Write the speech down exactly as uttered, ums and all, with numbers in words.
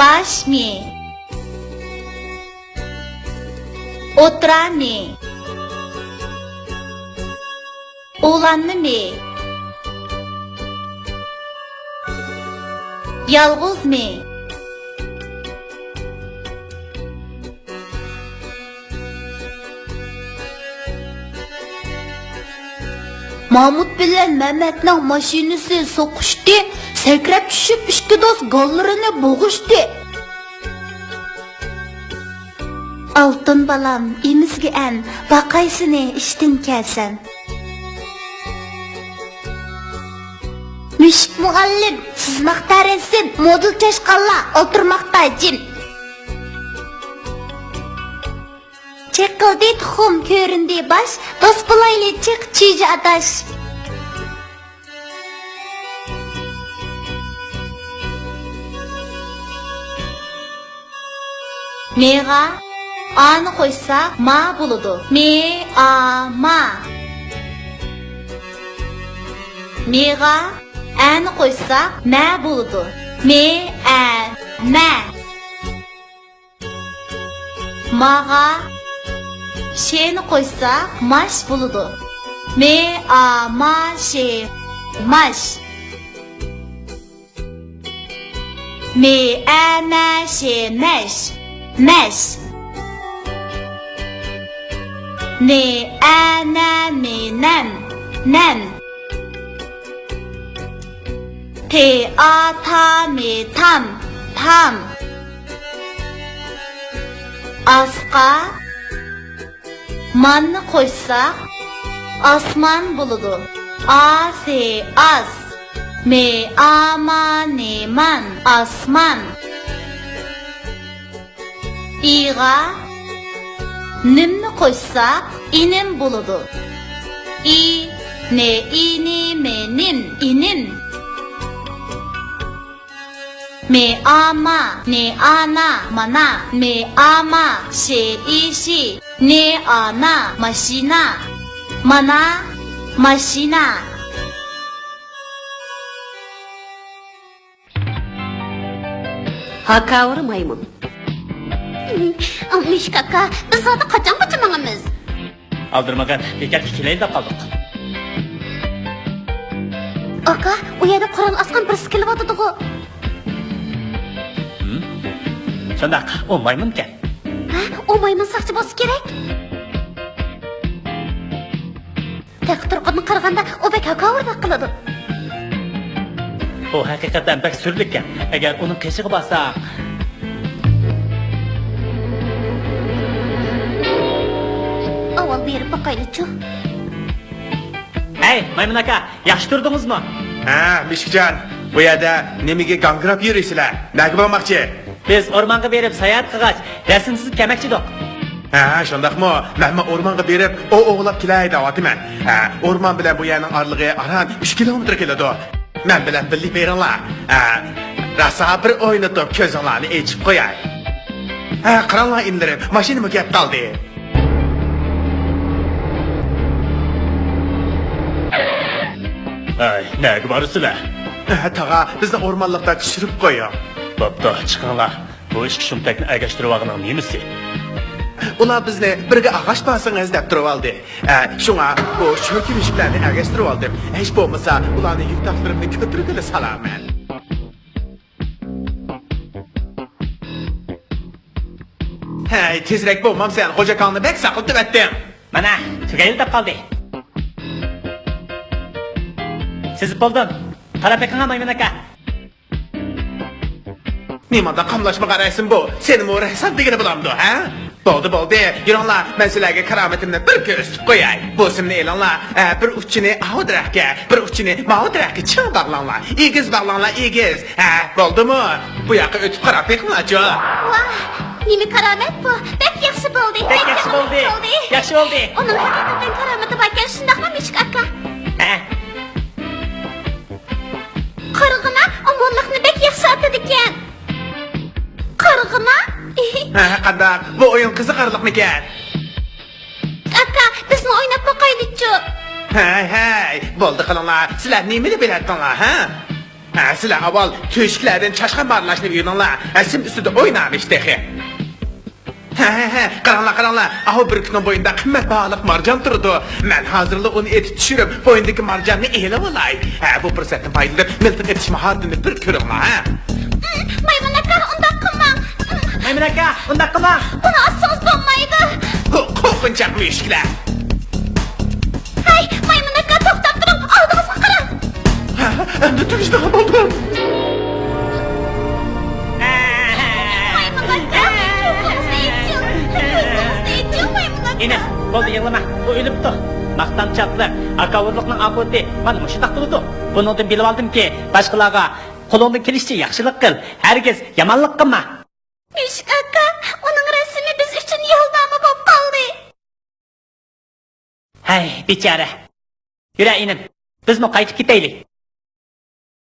باش مى. ئوتتۇرا مى. ئۇلانما مى. يالغۇز مى. مامۇت بىلەن مەمەتنىڭ ماشىنىسى سوقۇشتى، سەكرەپ چۈشۈپ ئىككى دوست گاللىرىنى بوغۇشتى. ئالتۇن بالام، ئېمىزگە ئەن، باقاي سېنى ئىشتىن كەلسەم. مۈشۈك مۇئەللىم، سىزماقتا رەسىم، مودېل چاشقانلار ئولتۇرماقتا جىم. چېقىلدى تۇخۇم، كۆرۈندى باش، دوست بولايلى چىق چۈجە ئاداش. مېغا ئانى قوشساق ما بولىدۇ. مې، ئا، ما. مېغا ئەنى قوشساق مە بولىدۇ. مې، ئە، مە. ماغا شېنى قوشساق ماش بولىدۇ. مې، ئا، ما، شې، ماش. مې، ئە، مە، شې، مەش، مەش. نې، ئە، نە، مې، نەم، نەم. تې، ئا، تا، مې، تام، تام. ئاسقا ماننى قوشساق، ئاسمان بولىدۇ. ئا، سې، ئاس. مې، ئا، ما، نې، مان، ئاسمان. ئىغا نىمنى قوشساق، ئىنىم بولىدۇ. ئى، نې، ئى، نې، مې، نىم، ئىنىم. مې، ئا، ما، نې، ئا، نا، مانا. مې، ئا، ما، شې، ئى، شى. نې، ئا، نا، ماشىنا. مانا، ماشىنا. ھاكاۋۇر مايمۇن. مۈشۈك ئاكا، بىز زادى قاچانغىچە ماڭىمىز؟ ئالدىرىمىغىن، بېكەتكە كېلەيلى دەپ قالدۇق. ئاكا، ئۇ يەردە قورال ئاسقان بىرسى كېلىۋاتىدىغۇ. ھىم؟ شۇنداق، ئۇ مايمۇنكەن. ھە، ئۇ مايمۇن ساقچى بولسا كېرەك. تېخى تۇرقىدىن قارىغاندا، ئۇ بەك ھاكاۋۇردەك قىلىدۇ. ئۇ ھەقىقەتەن بەك سۈرلۈككەن. ئەگەر ئۇنىڭ قېشىغا بارساق. ئاۋۋال بېرىپ باقايلىچۇ. ھەي، مايمۇن ئاكا، ياخشى تۇردىڭىزمۇ؟ ھە، مۈشۈكجان، بۇ يەردە نېمىگە گاڭگىراپ يۈرىسىلەر؟ نەگە بارماقچى؟ بىز ئورمانغا بېرىپ ساياھەت قىلغاچ، رەسىمسىز كەلمەكچىدۇق. ھە، شۇنداقمۇ؟ مەنمۇ ئورمانغا بېرىپ ئوۋ ئوۋلاپ كېلەي دەۋاتىمەن. ھە، ئورمان بىلەن بۇ يەرنىڭ ئارىلىقى ئاران ئۈچ كىلومېتىر كېلىدۇ. مەن بىلەن بىللە بېرىڭلار. ھە، راسا بىر ئوينىتىپ كۆزۈڭلارنى ئېچىپ قوياي. ھە، قاراڭلار ئىنىلىرىم، ماشىنىمۇ كەپ قالدى. ھەي، نەگە بارىسىلەر؟ ھە، تاغا، بىزنى ئورمانلىقتا چۈشۈرۈپ قويۇڭ. بوپتۇ، چىقىڭلار. بۇ ئىككى شۇمتەكنى ئەگەشتۈرۈۋالغىنىڭ نېمىسى؟ ئۇلار بىزنى بىرگە ئاغاش بارسىڭىز دەپ تۇرۇۋالدى. ئە، شۇڭا بۇ شۆكۈمۈشۈكلەرنى ئەگەشتۈرۈۋالدىم. ھېچ بولمىسا ئۇلارنى يۈك تاقلىرىمنى كۆتۈرگىلى سالارمەن. ھەي، تېزرەك بولمامسەن، خوجاكاڭنى بەك ساقلىتىۋەتتىڭ. مانا، تۈگەيلى دەپ قالدى. سىزىپ بولدۇم. قاراپ بېقىڭا، مايمۇن ئاكا. نېمانداق قاملاشمىغان رەسىم بۇ؟ سېنىمۇ رەسسام دېگىلى بولامدۇ، ھە؟ بولدى، بولدى، يۈرۈڭلار، مەن سىلەرگە كارامىتىمنى بىر كۆرسىتىپ قوياي. بۇ سىمنى ئېلىڭلار، ھە، بىر ئۇچىنى ئاۋۇ دەرەخكە، بىر ئۇچىنى ماۋۇ دەرەخكە چىڭ باغلاڭلار. ئېگىز باغلاڭلار، ئېگىز. ھە، بولدىمۇ؟ بۇ ياققا ئۆتۈپ قاراپ بېقىڭلارچۇ. ۋاھ، نېمە كارامەت بۇ؟ بەك ياخشى بولدى، بەك ياخشى بولدى. ياخشى بولدى. ئۇنىڭ ھەقىقەتەن كارامىتى باركەن، شۇنداقمۇ، مۈشۈك ئاكا؟ ھە. قارىغىنا، ئومۇرلۇقنى بەك ياخشى ئاتىدىكەن. قارىغىنا. ھە، قانداق؟ بۇ ئويۇن قىزىقارلىقمىكەن؟ ئاكا، بىزمۇ ئويناپ باقايلىچۇ. ھەي، ھەي، بولدى قىلىڭلار. سىلەر نېمىنى بىلەتتىڭلار، ھە؟ ھە، سىلەر ئاۋۋال تۆشۈكلەردىن چاشقان مارىلاشنى ئۆگىنىڭلار. ھە، سىم ئۈستىدە ئوينامىش تېخى. ھە، ھە، ھە، قاراڭلار، قاراڭلار. ئاھۇ بۈركۈتنىڭ بوينىدا قىممەت باھالىق مارجان تۇرىدۇ. مەن ھازىرلا ئۇنى ئېتىپ چۈشۈرۈپ، بوينىدىكى مارجاننى ئېلىۋالاي. ھە، بۇ پۇرسەتتىن پايدىلىنىپ، مىلتىق ئېتىش ماھارىتىنى بىر كۆرۈڭلار، ھە. مايمۇن ئاكا، ئۇنداق قىلماڭ. مايمۇن ئاكا، ئۇنداق قىلماڭ. ئۇنى ئاتسىڭىز بولمايدۇ. قو-، قورقۇنچاق مۈشۈكلەر. ھەي، مايمۇن ئاكا، توختاپ تۇرۇڭ، ئالدىڭىزغا قاراڭ. ھە، ئەمدى تۈگىشىدىغان بولدۇم. مايمۇن ئاكا، كۆزلىرىڭىزنى ئېچىڭ، كۆزلىرىڭىزنى ئېچىڭ، مايمۇن ئاكا. ئىنىم، بولدى، يىغلىما، ئۇ ئۆلۈپتۇ. ماختانچاقلىق، ھاكاۋۇرلۇقنىڭ ئاقىۋىتى مانا مۇشۇنداق بولىدۇ. بۇنىڭدىن بىلىۋالدىمكى، باشقىلارغا قولۇڭدىن كېلىشىچە ياخشىلىق قىل، ھەرگىز يامانلىق قىلما. مۈشۈك ئاكا، ئۇنىڭ رەسىمى بىز ئۈچۈن يولنامە بولۇپ قالدى. ھەي، بىچارە. يۈرە، ئىنىم، بىزمۇ قايتىپ كېتەيلى.